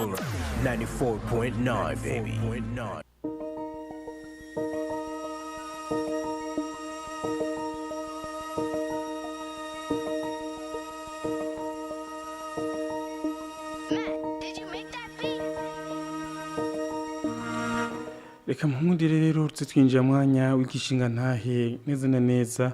Bujumbura 94.9, baby. Matt, did you make that beat? Reka mpundire rero tutse twinjira mwanya w'igishinga ntahe neza na neza.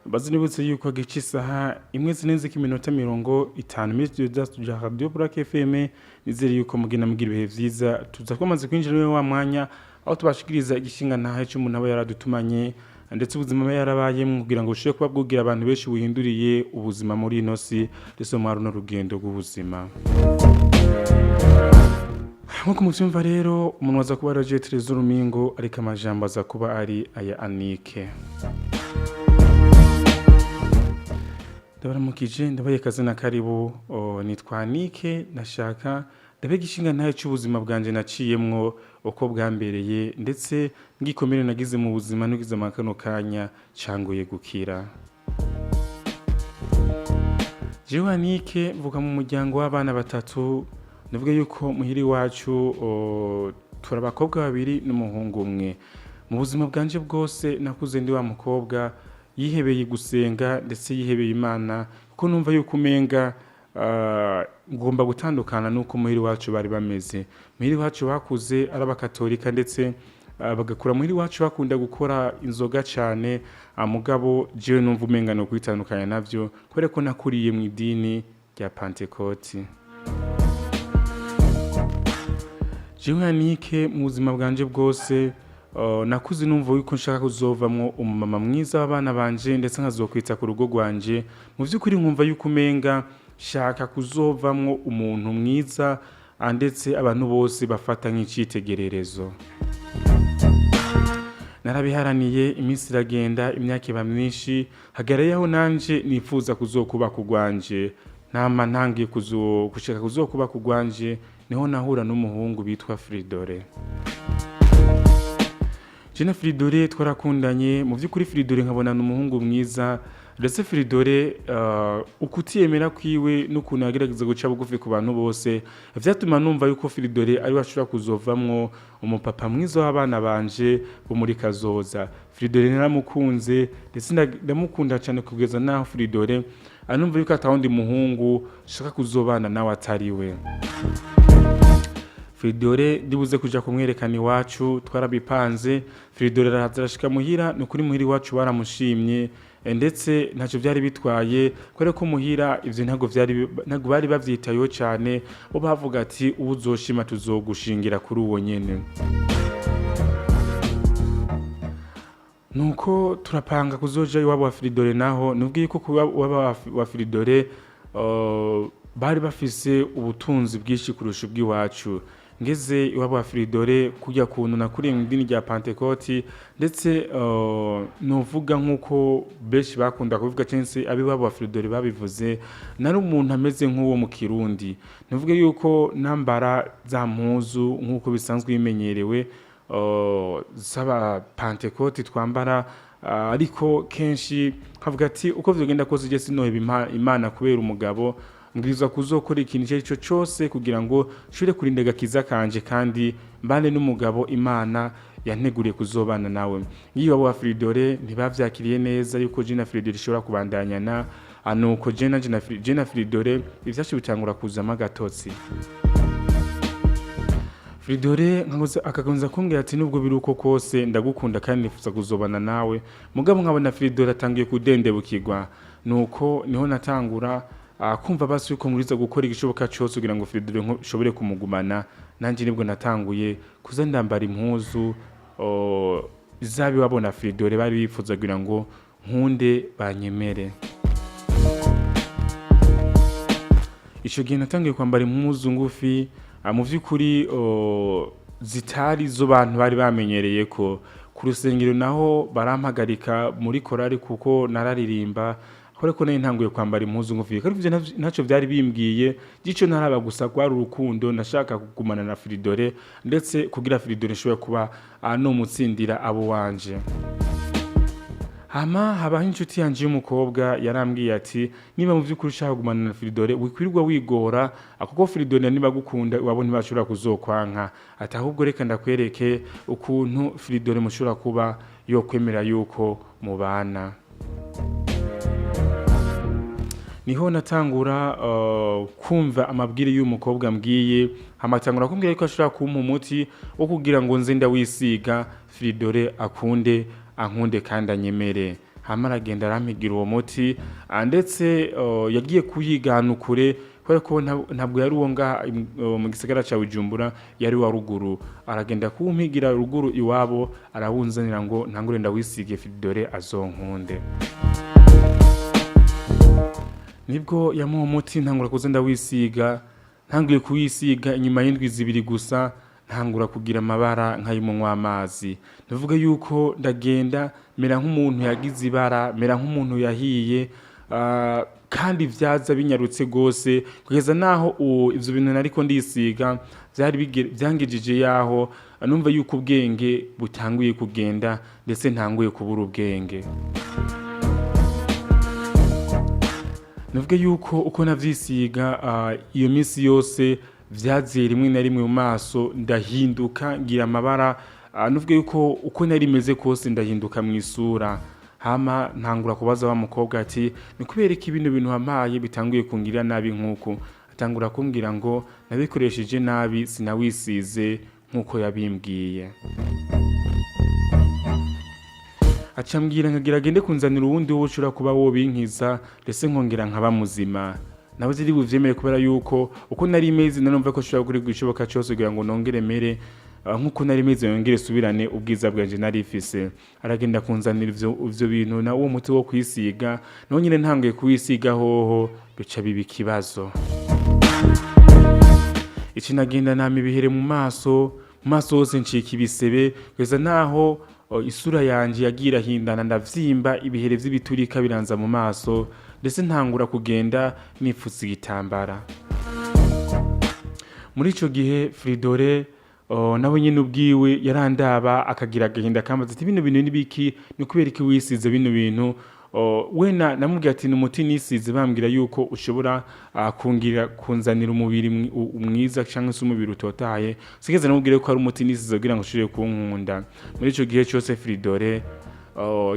Bazinibutse yuko gica isaha imwe zirenze iminota 50 muri studio zacu za Radio Black FM. Nizere yuko mugenda mugira ibihe vyiza. Tuza kwamaze kwinjira muri wa mwanya aho tubashikiriza igishinga ntahe cy'umuntu aba yaradutumanye, ndetse ubuzima aba yarabayemwo kugira ngo bushobore kuba bwugira abantu benshi buhinduriye ubuzima muri ino si, ndetse muri runo rugendo rw'ubuzima. Nkuko muvyumva rero, umuntu aza kuba Roger Tereza Rumingo, ariko amajambo aza kuba ari aya Anike. Ndabaramukije, ndabaye kaze na karibu. Nitwa Anike. Nashaka ndabe gishinga ntayo cy'ubuzima bwanje naciyemwo, uko bwambereye, ndetse ngikomere nagize mu buzima nugize amakano kanya canguye gukira. Jewe Anike mvuka mu muryango w'abana batatu. Ndavuga yuko muhiri wacu turi abakobwa babiri n'umuhungu umwe. Mu buzima bwanje bwose nakuze ndi wa mukobwa yihebeye gusenga, ndetse yihebeye Imana, kuko numva yuko umenga ngomba gutandukana n'uko muhiri wacu bari bameze. Muhiri wacu bakuze ari abakatolika, ndetse bagakura muhiri wacu bakunda gukora inzoga cyane. Mugabo jewe numva umenga no kwitandukanya navyo, kubera ko nakuriye mu idini rya Pantekoti. Jewe Anike mu buzima bwanje bwose nakuze numva yuko nshaka kuzovamwo umumama mwiza w'abana banje, ndetse nkazokwita ku rugo rwanje. Mu by'ukuri nkumva yuko umenga shaka kuzovamwo umuntu mwiza, ndetse abantu bose bafata nk'icitegererezo. Narabiharaniye, iminsi iragenda, imyaka iba myinshi, hagarayeho nanje nifuza kuzokuba kugwanje. Nama ntangiye gushaka kuzokuba kugwanje, niho nahura n'umuhungu bitwa Fridore. Jena Fridore twarakundanye. Mu by'ukuri Fridore nkabona ni umuhungu mwiza, ndetse Fridore ukutiyemera kwiwe n'ukuntu yagerageza guca bugufi ku bantu bose vyatuma numva yuko Fridore ari we ashobora kuzovamwo umupapa mwiza w'abana banje bo muri kazoza. Fridore naramukunze, ndetse ndamukunda cyane, kugeza naho Fridore anumva yuko atawundi muhungu shaka kuzobana nawe atari we. Fridore ndibuze kuja kumwerekana iwacu, twarabipanze. Fridore araza arashika muhira. Ni ukuri muhira iwacu baramushimye, ndetse ntacyo byari bitwaye, kubera ko muhira ivyo ntabwo bari bavyitayeho cyane. Bo bavuga ati: "Uzoshima tuzogushingira kuri uwo nyene." Nuko turapanga kuzoja iwabo wa Fridore. Naho nubwiye ko kuba iwabo wa Fridore bari bafise ubutunzi bwinshi kurusha ubw'iwacu. Ngeze iwabo wa Fridore, kujya kuntu nakuriye mu idini rya Pantekoti, ndetse novuga nk'uko benshi bakunda kubivuga cyangwa se ab'iwabo wa Fridore babivuze, nari umuntu ameze nk'uwo mu Kirundi. Nivuge yuko nambara za mpuzu nk'uko bisanzwe bimenyerewe z'aba Pantekoti twambara, ariko kenshi nkavuga ati uko vyogenda kose je sinoheba Imana kubera umugabo. Mbwirizwa kuzokora ikintu icyo ari cyo cyose kugira ngo nshobore kurinda agakiza kanje kandi mbane n'umugabo Imana yanteguriye kuzobana nawe. Ngiyo abo wa Fridore ntibavyakiriye neza yuko Jina Fridore ishobora kubandanyana. Nuko Jena Fridore ivyacu bitangura kuzamo agatotsi. Fridore akagonza kumbwira ati: "Nubwo biri uko kose ndagukunda kandi nifuza kuzobana nawe." Mugabo nkabona Fridore atangiye kudendebukirwa. Nuko niho natangura kumva basi yuko nkuriza gukora igishoboka cyose kugira ngo Fridore nshobore kumugumana. Nanjye nibwo natanguye kuza ndambara impuzu zabi wabona Fridore bari bifuza kugira ngo nkunde banyemere. Icyo gihe natangiye kwambara impuzu ngufi, mu by'ukuri zitari zo bantu bari bamenyereye ko ku rusengero. Naho barampagarika muri korari kuko nararirimba, kubera ko nari ntanguye kwambara impuzu ngufi. Ariko ivyo ntacyo byari bimbwiye gico, ntaraba gusa kwari urukundo nashaka kugumana na Fridore, ndetse kugira Fridore nshobore kuba no mutsindira abo wanje. Hama habaho inshuti yanje y'umukobwa yarambwiye ati: "Niba mu by'ukuri ushaka kugumana na Fridore, wikwirirwa wigora, kuko Fridore niba gukunda iwabo ntibashobora kuzokwanka." Ati: "Ahubwo reka ndakwereke ukuntu Fridore mushobora kuba yokwemera yuko mubana." Niho natangura kumva amabwire y'uyu mukobwa mbwiye. Hamatangura kumbwira yuko ashobora kumpa umuti wo kugira ngo nze ndawisiga, Fridore akunde ankunde kandi anyemere. Hama aragenda arampigira uwo muti, ndetse yagiye kuyigana kure, kubera ko ntabwo yari uwo ngaha mu gisagara ca Bujumbura, yari wa ruguru. Aragenda kuwumpigira ruguru iwabo, arawunzanira ngo ntangure ndawisige, Fridore azonkunde. Nibwo yamuha umuti, ntangura kuza ndawisiga. Ntanguye kuwisiga, inyuma y'indwi 2 gusa ntangura kugira amabara nk'ay'umunywa w'amazi. Ndavuga yuko ndagenda mera nk'umuntu yagize ibara, mera nk'umuntu yahiye, kandi vyaza binyarutse gose, kugeza naho ivyo bintu nariko ndisiga vyari vyangejije yaho numva yuko ubwenge butanguye kugenda, ndetse ntanguye kubura ubwenge. Nuvuge yuko uko navyisiga iyo minsi yose, vyaziye rimwe na rimwe mu maso ndahinduka, ngira amabara. Nuvuge yuko uko nari meze kose ndahinduka mu isura. Hama ntangura kubaza wa mukobwa ati: "Ni kubera iki bino bintu wampaye bitanguye kungirira nabi nk'uku?" Atangura kumbwira ngo nabikoresheje nabi, sinawisize nk'uko yabimbwiye. Acambwira nkagira agende kunzanira uwundi wowe ushobora kuba wobinkiza, ndetse nkongera nkaba muzima. Nawe ziri buvyemere, kubera yuko uko nari meze narumva ko nshobora gukora igishoboka cyose kugira ngo nongere mere nkuko nari meze, nongere subirane ubwiza bwanje nari mfise. Aragenda kunzanira ivyo bintu na uwo muti wo kwisiga, naho nyine ntanguye kuwisiga hoho bica biba ikibazo. Iki nagenda nama ibihere mu maso, mu maso hose ncika ibisebe, kugeza naho isura yanje yagiye irahindana, ndavyimba, ibihere vy'ibiturika biranza mu maso, ndetse ntangura kugenda nipfutse igitambara. Muri ico gihe Fridore nawe nyene ubwiwe yarandaba akagira agahinda, akambaza ati: "Bino bintu nibiki? Ni kubera iki wisize bino bintu?" We namubwiye ati: "Ni umuti nisize, bambwira yuko ushobora kungira kunzanira umubiri mwiza cyangwa se umubiri utotahaye." Sigeze namubwira ko ari umuti nisize kugira ngo ushobore kunkunda. Muri ico gihe cyose Fridore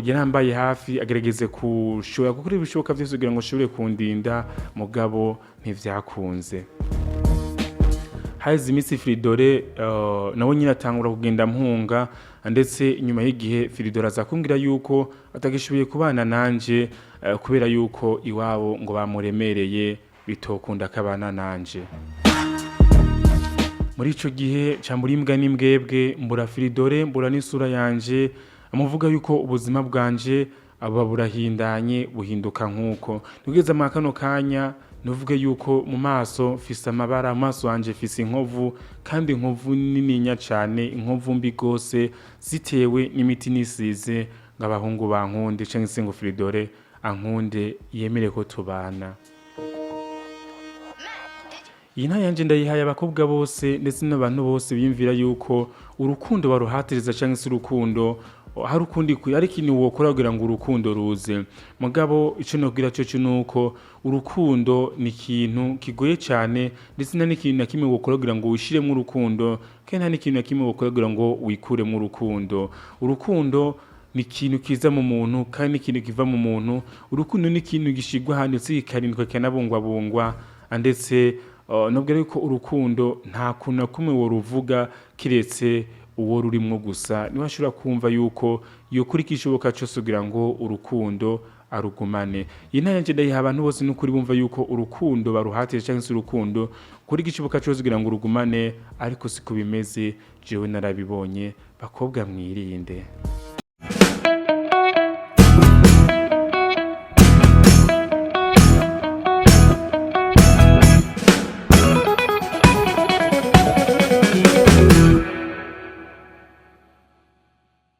yarambaye hafi, agerageze kushobora gukora ibishoboka byose kugira ngo ashobore kundinda, mugabo ntivyakunze. Haheze iminsi, Fridore nawe nyine atangura kugenda mpunga, ndetse inyuma y'igihe Fridore aza kumbwira yuko atagishoboye kubana nanje, kubera yuko iwabo ngo bamuremereye, bitokunda akabana nanje. Muri ico gihe ca mbura imbwa n'imbwebwe, mbura Fridore, mbura n'isura yanje. Amuvuga yuko ubuzima bwanje aba burahindanye, buhinduka nk'uko nugeze mu kano kanya. Nuvuge yuko mu maso mfise amabara, mu maso wanje mfise inkovu, kandi inkovu nininya cane, inkovu mbi gose, zitewe n'imiti nisize ngo abahungu bankunde canke se ngo Fridore ankunde, yemere ko tubana. Iyi nta yanje ndayihaye abakobwa bose ndetse n'abantu bose biyumvira yuko urukundo baruhatiriza, cyangwa se urukundo hari ukundi hari ikintu wokora kugira ngo urukundo ruze. Mugabo ico nobwira cyo nuko urukundo ni ikintu kigoye cyane, ndetse nta n'ikintu na kimwe wokora kugira ngo wishiremo urukundo, kandi nta n'ikintu na kimwe wokora kugira ngo wikuremo urukundo. Urukundo ni ikintu kiza mu muntu, kandi n'ikintu kiva mu muntu. Urukundo ni ikintu gishigwa ahantu, ndetse kikarindwa, kikanabungwabungwa. Ndetse nubwo yuko urukundo nta kuntu na kumwe woruvuga kiretse uwo rurimwo gusa, niwe ashobora kumva yuko yokora ikishoboka cyose kugira ngo urukundo arugumane. Iyi nta yanje ndayiha abantu bose n'ukuri bumva yuko urukundo baruhatije, cyangwa se urukundo kuri igishoboka cyose kugira ngo urugumane, ariko siko bimeze. Jewe narabibonye. Bakobwa, mwirinde.